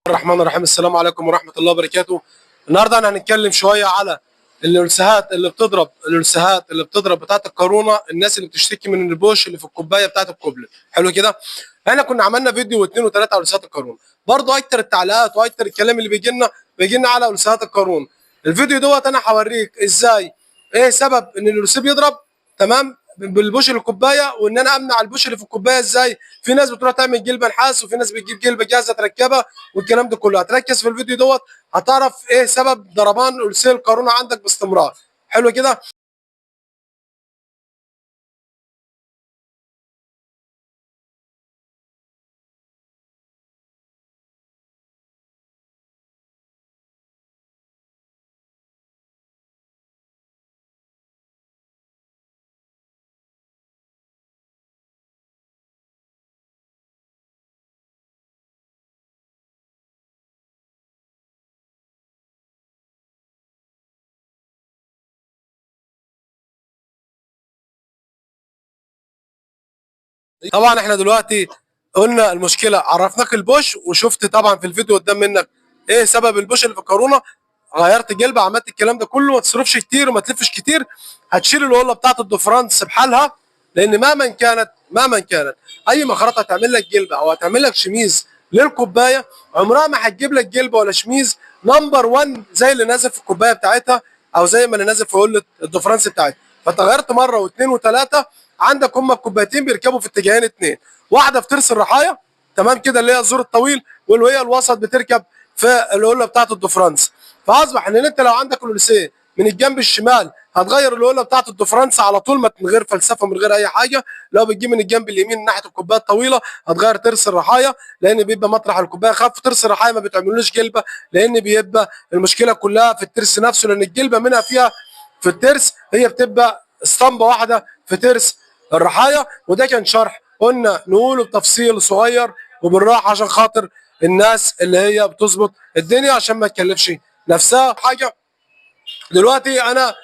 الرحمن الرحيم. السلام عليكم ورحمة الله وبركاته. النهارده احنا هنتكلم شوية على الالسهات اللي بتضرب، الالسهات اللي بتضرب بتاعه الكورونا، الناس اللي بتشتكي من البوش اللي في الكوباية بتاعه الكوبلت. حلو كده، احنا كنا عملنا فيديو واثنين وثلاثة على السهات الكورونا، برضه اكتر التعليقات واكتر الكلام اللي بيجي لنا على السهات الكورونا. الفيديو دوت انا هوريك ازاي، ايه سبب ان الالسيه بيضرب، تمام، بالبوش اللي الكوباية، وان انا امنع البوش اللي في الكوباية ازاي. في ناس بتروح تعمل جلبه نحاس، وفي ناس بتجيب جلبه جاهزة تركبها والكلام ده كله. هتركز في الفيديو دوت هتعرف ايه سبب ضربان السيل الكورونا عندك باستمرار. حلو كده. طبعا احنا دلوقتي قلنا المشكلة، عرفناك البوش، وشفت طبعا في الفيديو قدام منك ايه سبب البوش اللي في الكورونا. غيرت جلبه، عملت الكلام ده كله، ما تصرفش كتير وما تلفش كتير، هتشيل القلة بتاعت الدفرانس بحالها، لان مهما كانت اي مخرطه هتعمل لك جلبه او هتعمل لك شميز للكوبايه، عمرها ما هتجيب لك جلبه ولا شميز number 1 زي اللي نازل في الكوباية بتاعتها او زي ما اللي نازل في قلة الدفرانس بتاعتها. فانت غيرت مرة واثنين وثلاثة، عندك هما الكوبايتين بيركبوا في اتجاهين اثنين، واحدة في ترس الرحايا، تمام كده، اللي هي الزور الطويل، واللي هي الوسط بتركب في القلة بتاعت الدفرانس. فاصبح ان انت لو عندك الولسيه من الجنب الشمال هتغير القلة بتاعت الدفرانس على طول، من غير فلسفة من غير اي حاجة. لو بتجيب من الجنب اليمين ناحية الكوباية الطويلة هتغير ترس الرحايا، لان بيبقى مطرح الكوباية خف. ترس الرحايا ما بتعملوش جلبه، لان بيبقى المشكلة كلها في الترس نفسه، لان الجلبه منها فيها في الترس، هي بتبقى اسطمبه واحدة في ترس الرحايا. وده كان شرح قلنا نقوله بتفصيل صغير وبالراحه عشان خاطر الناس اللي هي بتظبط الدنيا، عشان ما تكلفش نفسها حاجة. دلوقتي انا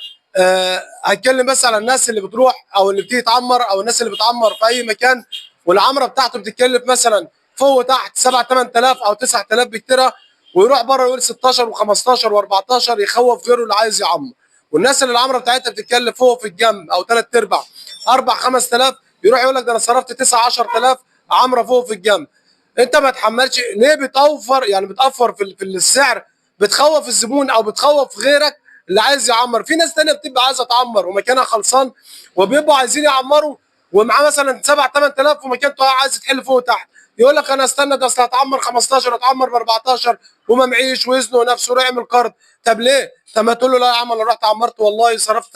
هتكلم بس على الناس اللي بتروح او اللي بتيجي تعمر، او الناس اللي بتعمر في اي مكان والعمره بتاعته بتتكلف مثلا فوق وتحت 7 8000 او 9000 بكتيرها، ويروح بره يقول 16 و15 و14، يخوف غيره اللي عايز يعمر. والناس اللي العمرة بتاعتها بتتكلف فوق في الجنب او ثلاث ارباع 4 5000، يروح يقول لك ده انا صرفت 9 10000 عمره فوق في الجنب. انت ما تحملش ليه؟ بتوفر يعني، بتوفر في السعر، بتخوف الزبون او بتخوف غيرك اللي عايز يعمر. في ناس تانية بتبقى عايزه تعمر ومكانها خلصان، وبيبقوا عايزين يعمروا ومعاه مثلا 7 8000 ومكانته عايز تحل فوق وتحت، يقول لك انا استنى ده اصل هتعمر 15 هتعمر ب 14 وما معيش، ويزنق نفسه ويروح يعمل قرض. طب ليه؟ طب ما تقول له لا يا عم انا رحت عمرت والله صرفت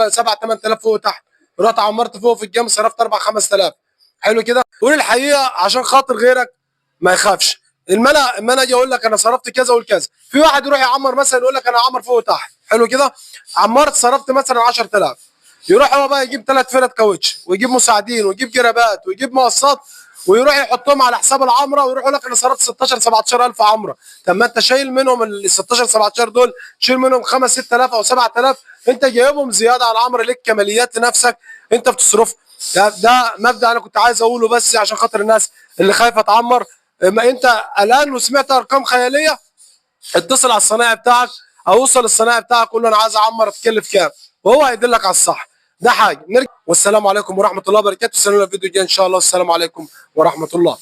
7 8000 فوق وتحت، رحت عمرت فوق في الجنب صرفت 4 5000. حلو كده. قول الحقيقة عشان خاطر غيرك ما يخافش. اما انا اجي اقول لك انا صرفت كذا وكذا، كذا، في واحد يروح يعمر مثلا يقول لك انا عمر فوق وتحت، حلو كده، عمرت صرفت مثلا 10000، يروح هو بقى يجيب 3 فرد كاوتش ويجيب مساعدين ويجيب جرابات ويجيب مقصات ويروح يحطهم على حساب العمرة، ويروح يقول لك انا صرفت 16 17000 عمره. طب ما انت شايل منهم ال 16 17 دول، شيل منهم 5 6000 او 7000، انت جايبهم زيادة على العمرة ليك كماليات لنفسك انت بتصرف. ده مبدا انا كنت عايز اقوله بس عشان خاطر الناس اللي خايفة تعمر. اما انت قلقان وسمعت ارقام خيالية، اتصل على الصنايعي بتاعك او اوصل للصنايعي بتاعك قول له انا عايز اعمر تكلف كام، وهو هيدلك على الصح. ده حاجة. نرجع والسلام عليكم ورحمة الله وبركاته. استنونا الفيديو الجاي ان شاء الله. والسلام عليكم ورحمة الله.